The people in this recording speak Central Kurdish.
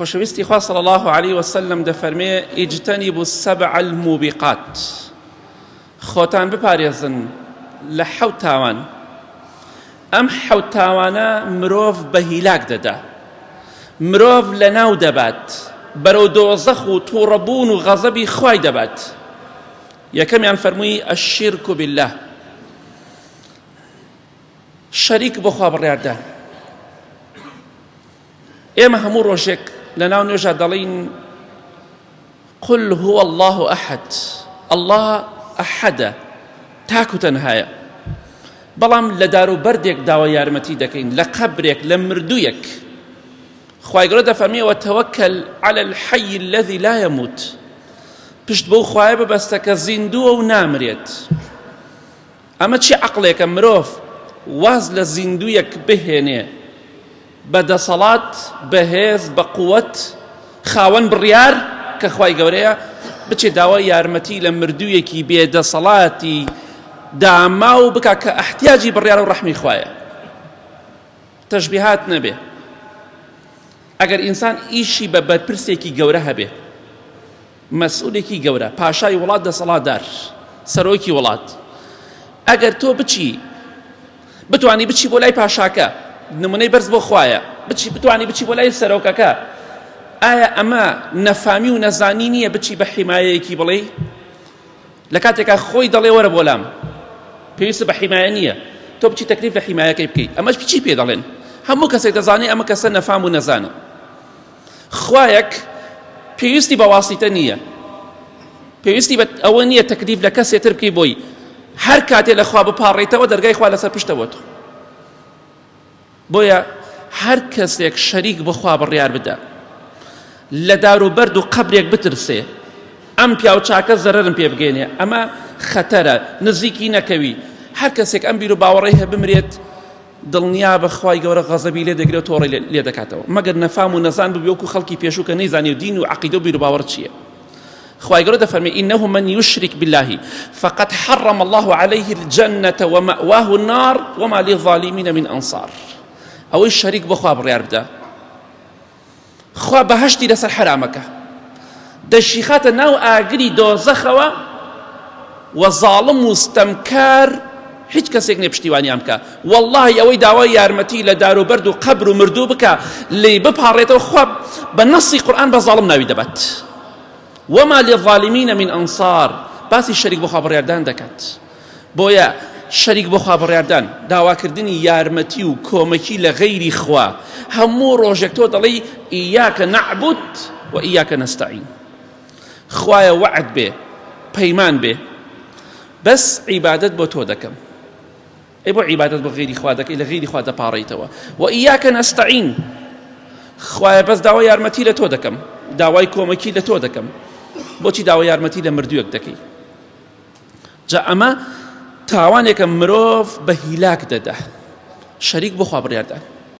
خۆشەویستی خوا صلی الله علیه وسلم دەفەرمێ اجتنبوا السبع الموبقات خۆتان بپارێزن لە حەوت تاوان ئەم حەوت تاوانە مرۆڤ بە هیلاک دەدا مرۆڤ لە ناو دەبات بەرەو دۆزەخ و تووڕەبوون و غەزەبی خوای دەبات یەکەمیان فەرمووی الشرک بالله شەریک بۆ خوا بڕیاردان ئێمە هەموو ڕۆژێک لە ناو نوێژا دەڵێین قل هو الله احد الله احدە تاک و تەنهایە بەڵام لە دار و بەردێک داوا یارمەتی دەکەین لە قەبرێک لە مردوویەک خوای گەورە دەفەرمێ وتوکل علی الحی الذی لا يموت پشت بەو خوایە ببەستە کە زیندووە و نامرێت ئەمە چی عەقڵێکە مرۆڤ واز لە زیندوویەک بهێنێ بە دەسەڵات، بەهێز، بە قوت، خاوەن بڕیار کە خوای گەورەیە، بچێ داوای یارمەتی لە مردوویەکی بێ دەسەڵاتی داماو بکا کە ئەحتیاجی بڕیار و ڕەحمی خوایە. تەشبیهات نەبێ. ئەگەر ئینسان ئیشی بە بەرپرسێکی گەورە هەبێ، مەسئولێکی گەورە، پاشای وڵات دەسەڵاتدار، سەرۆکی وڵات، ئەگەر تۆ بچی بتوانی بچی بۆ لای پاشاکە، نمونەی بەرز بۆ خوایە، بچی بتوانی بچی بۆ لای سەرۆکەکە، ئایا ئەمە نەفامی و نەزانی نییە بچی بە حیمایەیەکی بڵێی؟ لە کاتێکا خۆی دەڵێ وەرە بۆ لام پێویستە بە حیمایە نییە تۆ بچی تەکلیف لە حیمایەکەی بکەیت ئەمەش چی پێ دەڵێن هەموو کەسێک دەزانێ ئەمە کەسە نەفام و نەزانە خوایەک پێویستی بە واسیتە نییە پێویستی بە ئەوە نییە تەکلیف لە کەسێ تر بکەی بۆی هەر کاتێ لە خوا بپاڕێیتەوە دەرگای خوا لەسەر پشتە بۆ تۆ بۆیە هەر کەسێک شەریک بۆ خوا بڕیار بدە لە دار و بەرد و قەبرێک بترسێ ئەم پیاو چاکە زەرەرم پێ بگەینێ ئەمە خەتەرە نزیکی نەکەوی هەر کەسێک ئەم بیر و باوەڕەی هە بمرێت دڵنیابە خوای گەورە غەزەبی لێ دەگرێت تۆڕی لێ دەکاتەوە مەگەر نەفام و نەزان ببی وەکو خەڵکی پێشوو کە نەیزانی و دین و عەقیدە و بیروباوەڕ چییە خوای گەورە دەفەرمێ إنه من يشرك بالله فقد حرم الله عليه الجنة ومأواه النار وما للظالمين من أنصار ئەوەی شەریک بۆ خوا بڕیار بدە خوا بەهەشتی لەسەر حەرامەکە دەشیخاتە ناو ئاگری دۆزەخەوە و زاڵم و ستەمکار هیچ کەسێک نیە پشتیوانیان بکە واللهی ئەوەی داوای یارمەتی لە دار و بەرد و قەبر و مردوو بکە لێی بپاڕێتەوە خوا بە نەسی قورئان بە زاڵم ناوی دەبات وما للظالمین من انصار باسی شەریک بۆ خوا بڕیاردان دەکات بۆیە شەریک بۆ خوا بڕیاردان، داواکردنی یارمەتی و کۆمەکی لە غەیری خوا، هەموو ڕۆژێک تۆ دەڵێی ایاک نعبد و ایاک نستعین، خوایە وەعد بێ، پەیمان بێ، بەس عیبادەت بۆ تۆ دەکەم. ئەی بۆ عیبادەت بۆ غەیری خوا دەکەی، لە غەیری خوا دەپاڕێیتەوە. و ایاک نستعین، خوایە بەس داوای یارمەتی لە تۆ دەکەم، داوای کۆمەکی لە تۆ دەکەم. بۆچی داوای یارمەتی لە مردووێک دەکەی؟ جا ئەمە تاوانێکە مرۆڤ بە هیلاک دەدا شەریک بۆ خوا بڕیاردان.